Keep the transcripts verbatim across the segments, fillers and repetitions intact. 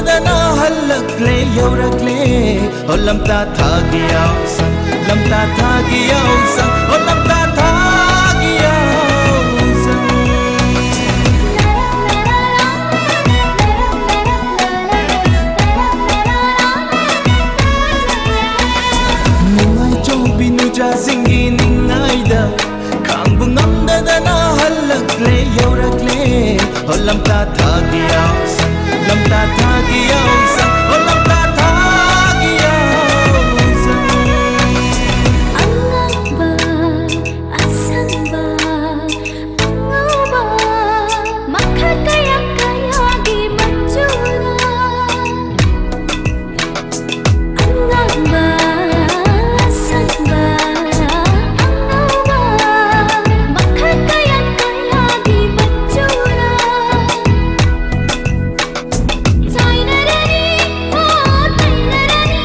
ꯗꯅ ꯍꯜꯂꯛꯂꯦ ꯌꯧꯔꯛꯂꯦ꯫ ꯑꯣ ꯂꯝꯇꯥ ꯊꯥꯒꯤ ꯌꯥꯎꯁꯪ, ꯂꯝꯇꯥ ꯊꯥꯒꯤ ꯌꯥꯎꯁꯪ, ꯑꯣ ꯂꯝꯇꯥ ꯊꯥꯒꯤ ꯌꯥꯎꯁꯪ꯫ ꯅꯨꯡꯉꯥꯏꯖꯧꯕꯤ ꯅꯨꯆꯥꯁꯤꯡꯒꯤ ꯅꯤꯡꯉꯥꯏꯗ ꯈꯥꯡꯕ ꯉꯝꯗꯗꯅ ꯍꯜꯂꯛꯂꯦ ꯌꯧꯔꯛꯂꯦ꯫ ꯑꯣ ꯂꯝꯇꯥ ꯊꯥꯒꯤ ꯌꯥꯎꯁꯪ, ꯂꯝꯇꯥ ꯊꯥꯒꯤ ꯌꯥꯎꯁꯪ, ꯑꯣ ꯂꯝꯇꯥ ꯊꯥꯒꯤ ꯌꯥꯎꯁꯪ꯫ ꯑꯉꯥꯡꯕ, ꯑꯁꯪꯕ, ꯑꯉꯧꯕ, ꯃꯈꯜ ꯀꯌꯥ ꯀꯌꯥꯒꯤ ꯃꯆꯨꯅ ꯑꯉꯥꯡꯕ, ꯑꯁꯪꯕ, ꯑꯉꯧꯕ, ꯃꯈꯜ ꯀꯌꯥ ꯀꯌꯥꯒꯤ ꯃꯆꯨꯅ ꯆꯥꯏꯅꯔꯅꯤ, ꯍꯣ, ꯇꯩꯅꯔꯅꯤ,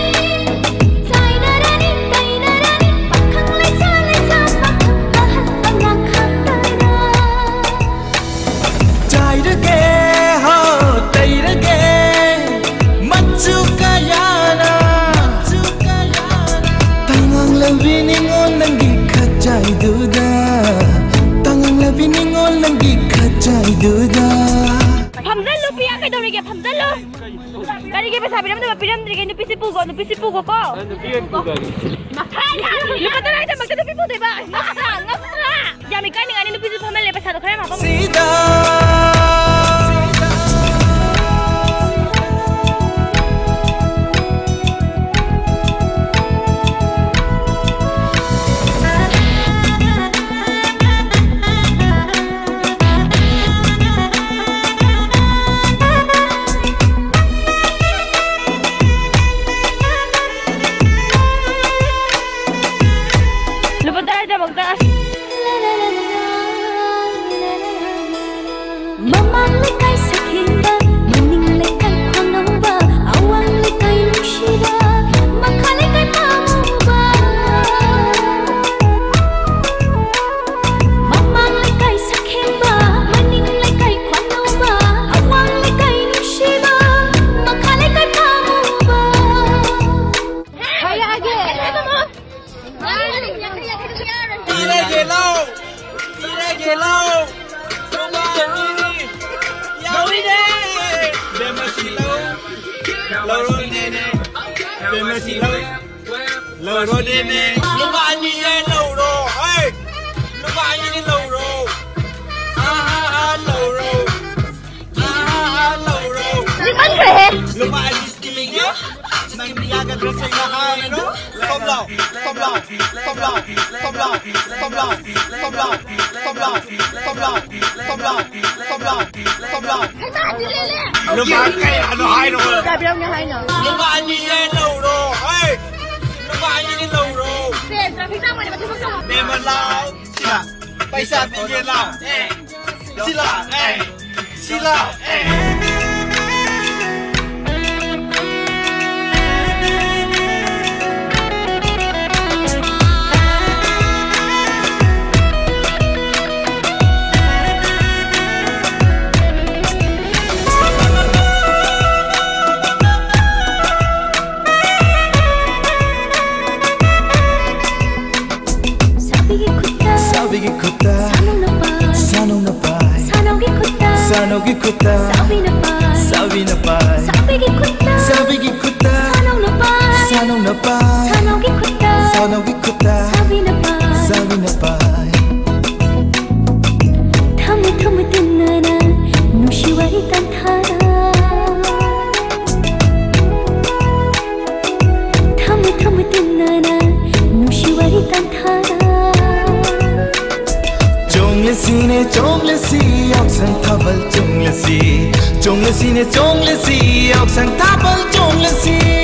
ꯆꯥꯏꯅꯔꯅꯤ, ꯇꯩꯅꯔꯅꯤ, ꯄꯥꯈꯪ ꯂꯩꯁꯥ, ꯂꯩꯁꯥ ꯄꯥꯈꯪ ꯑꯍꯜ ꯑꯉꯥꯡ ꯈꯥꯛꯇꯅ꯫ ꯆꯥꯏꯔꯒꯦ, ꯍꯣ, ꯇꯩꯔꯒꯦ, ꯃꯆꯨ ꯀꯌꯥꯅ꯫ ꯇꯉꯥꯡꯂꯕꯤ ꯅꯤꯉꯣꯜ ꯅꯪꯒꯤ ꯈꯖꯥꯏꯗꯨꯗ, ꯇꯉꯥꯡꯂꯕꯤ ꯅꯤꯉꯣꯜ ꯅꯪꯒꯤ ꯈꯖꯥꯏꯗꯨꯗ꯫ ꯐꯝꯖꯜꯂꯨ, ꯄꯤꯌꯥ, ꯀꯩꯗꯧꯔꯤꯒꯦ? ꯐꯝꯖꯜꯂꯨ꯫ ꯀꯔꯤꯒꯤ ꯄꯩꯁꯥ ꯄꯤꯔꯝꯗꯕ? ꯄꯤꯔꯝꯗ꯭ꯔꯤꯒꯦ? ꯅꯨꯄꯤꯁꯤ ꯄꯨꯒꯣ, ꯅꯨꯄꯤꯁꯤ ꯄꯨꯒꯣꯀꯣ꯫ ꯅꯨꯄꯤ ꯑꯣꯏꯅ ꯄꯨꯒꯦ꯫ ꯂꯨꯄꯥ ꯇꯔꯥꯒꯤꯗꯃꯛꯇ ꯅꯨꯄꯤ ꯄꯨꯗꯣꯏꯕ? ꯉꯛꯇ꯭ꯔꯥ? ꯉꯛꯇ꯭ꯔꯥ? ꯌꯥꯝ ꯏꯀꯥꯏꯅꯤꯡꯉꯥꯏꯅꯤ, ꯅꯨꯄꯤꯁꯨ ꯐꯝꯍꯜꯂꯦ, ꯄꯩꯁꯥꯗꯣ ꯈꯔ ꯌꯥꯝ ꯍꯥꯞꯄꯝꯃꯣ꯫ ꯁꯤꯗ꯫ ꯂꯨꯄꯥ ꯇꯔꯥꯗꯃꯛꯇ꯫ ꯂꯧꯔꯣꯅꯦꯃꯤ꯫ ꯂꯨꯄꯥ ꯑꯅꯤꯁꯦ ꯂꯧꯔꯣ꯫ ꯍꯩ! ꯂꯨꯄꯥ ꯑꯅꯤꯁꯦ ꯂꯧꯔꯣ꯫ ꯑꯥ, ꯑꯥ, ꯑꯥ, ꯂꯧꯔꯣ꯫ ꯑꯥ, ꯑꯥ, ꯑꯥ, ꯂꯧꯔꯣ꯫ ꯂꯤꯛꯃꯟꯈ꯭ꯔꯦꯍꯦ꯫ ꯂꯨꯄꯥ ꯑꯅꯤ ꯁꯤꯃꯤꯒꯤ ꯅꯪ ꯌꯥꯒꯗ꯭ꯔꯥ ꯁꯦꯡꯅ ꯍꯥꯏꯔꯣ꯫ ꯁꯣꯝ ꯂꯥꯎ, ꯁꯣꯝ ꯂꯥꯎ, ꯁꯣꯝ ꯂꯥꯎ, ꯁꯣꯝ ꯂꯥꯎ, ꯁꯣꯝ ꯂꯥꯎ, ꯁꯣꯝ ꯂꯥꯎ, ꯁꯣꯝ ꯂꯥꯎ, ꯁꯣꯝ ꯂꯥꯎ, ꯁꯣꯝ ꯂꯥꯎ, ꯁꯣꯝ ꯂꯥꯎ, ꯁꯣꯝ ꯂꯥꯎ꯫ ꯂꯨꯄꯥ ꯀꯌꯥꯅꯣ ꯍꯥꯏꯔꯣ? ꯀꯌꯥ ꯄꯤꯔꯝꯒꯦ ꯍꯥꯏꯅꯣ? ꯂꯨꯄꯥ ꯑꯅꯤꯁꯦ ꯂꯧꯔꯣ꯫ ꯍꯩ! ꯂꯨꯄꯥ ꯑꯅꯤꯁꯦ ꯂꯧꯔꯣ꯫ ꯁꯦ, ꯇ꯭ꯔꯥꯐꯤꯛ ꯖꯥꯝ ꯑꯣꯏꯅ ꯃꯊꯛ ꯃꯊꯪ꯫ ꯕꯦꯝꯃ ꯂꯥꯎ꯫ ꯁꯤꯗ ꯄꯩꯁꯥ ꯄꯤꯒꯦ ꯂꯥꯎ꯫ ꯁꯤ ꯂꯥꯎ꯫ ꯁꯤ ꯂꯥꯎ꯫ ꯁꯥꯕꯤꯒꯤ ꯈꯨꯠꯇ, ꯁꯥꯕꯤꯒꯤ ꯈꯨꯠꯇ, ꯁꯥꯅꯧꯅ ꯄꯥꯏ, ꯁꯥꯅꯧꯅ ꯄꯥꯏ, ꯁꯥꯅꯧꯒꯤ ꯈꯨꯠꯇ, ꯁꯥꯅꯧꯒꯤ ꯈꯨꯠꯇ, ꯁꯥꯕꯤꯅ ꯄꯥꯏ, ꯁꯥꯕꯤꯅ ꯄꯥꯏ, ꯁꯥꯕꯤꯒꯤ ꯈꯨꯠꯇ, ꯁꯥꯕꯤꯒꯤ ꯈꯨꯠꯇ, ꯁꯥꯅꯧꯅ ꯄꯥꯏ, ꯁꯥꯅꯧꯅ ꯄꯥꯏ, ꯁꯥꯅꯧꯒꯤ ꯈꯨꯠꯇ, ꯁꯥꯅꯧꯒꯤ ꯈꯨꯠꯇ, ꯁꯥꯕꯤꯅ ꯄꯥꯏ, ꯁꯥꯕꯤꯅ ꯄꯥꯏ꯫ ꯊꯝꯃꯣꯏ ꯊꯝꯃꯣꯏ ꯇꯤꯟꯅꯅ ꯅꯨꯡꯁꯤ ꯋꯥꯔꯤ ꯇꯝꯊꯥꯔ꯫ ꯊꯝꯃꯣꯏ ꯊꯝꯃꯣꯏ ꯇꯤꯟꯅꯅ ꯅꯨꯡꯁꯤ ꯋꯥꯔꯤ ꯇꯝꯊꯥꯔ꯫ ꯆꯣꯡꯂꯁꯤꯅꯦ ꯆꯣꯡꯂꯁꯤ ꯌꯥꯎꯁꯪ ꯊꯥꯕꯜ ꯆꯣꯡꯂꯁꯤ꯫ ꯆꯣꯡꯂꯁꯤꯅꯦ ꯆꯣꯡꯂꯁꯤ ꯌꯥꯎꯁꯪ ꯊꯥꯕꯜ ꯆꯣꯡꯂꯁꯤ꯫